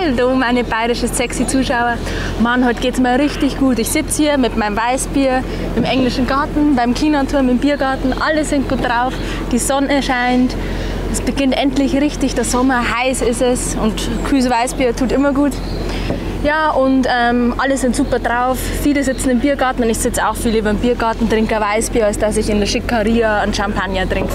Hallo meine bayerische sexy Zuschauer. Mann, heute geht's mir richtig gut. Ich sitze hier mit meinem Weißbier im englischen Garten, beim Chinaturm im Biergarten. Alle sind gut drauf, die Sonne scheint. Es beginnt endlich richtig der Sommer, heiß ist es und kühles Weißbier tut immer gut. Ja, und alle sind super drauf, viele sitzen im Biergarten und ich sitze auch viel lieber im Biergarten, trinke ein Weißbier, als dass ich in der Schickeria einen Champagner trinke.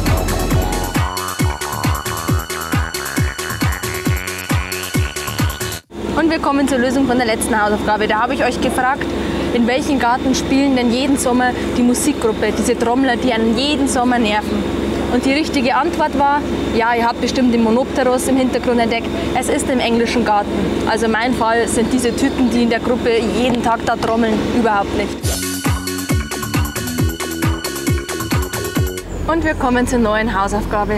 Und wir kommen zur Lösung von der letzten Hausaufgabe. Da habe ich euch gefragt, in welchen Garten spielen denn jeden Sommer die Musikgruppe, diese Trommler, die einen jeden Sommer nerven. Und die richtige Antwort war, ja, ihr habt bestimmt den Monopteros im Hintergrund entdeckt, es ist im englischen Garten. Also in meinem Fall sind diese Typen, die in der Gruppe jeden Tag da trommeln, überhaupt nicht. Und wir kommen zur neuen Hausaufgabe.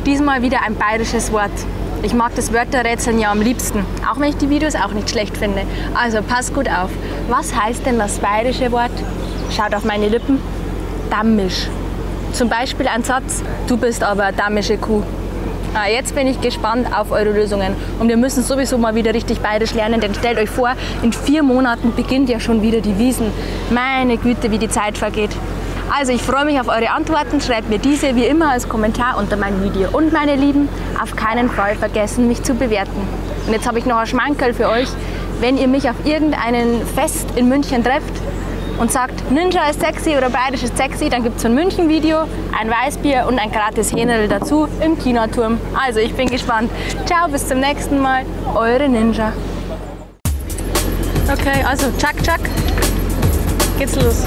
Diesmal wieder ein bayerisches Wort. Ich mag das Wörterrätseln ja am liebsten, auch wenn ich die Videos auch nicht schlecht finde. Also passt gut auf. Was heißt denn das bayerische Wort? Schaut auf meine Lippen. Dammisch. Zum Beispiel ein Satz, du bist aber eine dammische Kuh. Ah, jetzt bin ich gespannt auf eure Lösungen. Und wir müssen sowieso mal wieder richtig bayerisch lernen, denn stellt euch vor, in 4 Monaten beginnt ja schon wieder die Wiesn. Meine Güte, wie die Zeit vergeht. Also ich freue mich auf eure Antworten, schreibt mir diese wie immer als Kommentar unter mein Video. Und meine Lieben, auf keinen Fall vergessen, mich zu bewerten. Und jetzt habe ich noch ein Schmankerl für euch. Wenn ihr mich auf irgendeinem Fest in München trefft und sagt, Ninja ist sexy oder bayerisch ist sexy, dann gibt's ein München-Video, ein Weißbier und ein gratis Hähnerl dazu im Chinaturm. Also ich bin gespannt. Ciao, bis zum nächsten Mal, eure Ninja. Okay, also tschak, tschak, geht's los.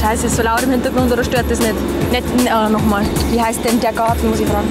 Scheiße, ist so laut im Hintergrund oder stört das nicht? Nicht, nochmal. Wie heißt denn der Garten, muss ich fragen.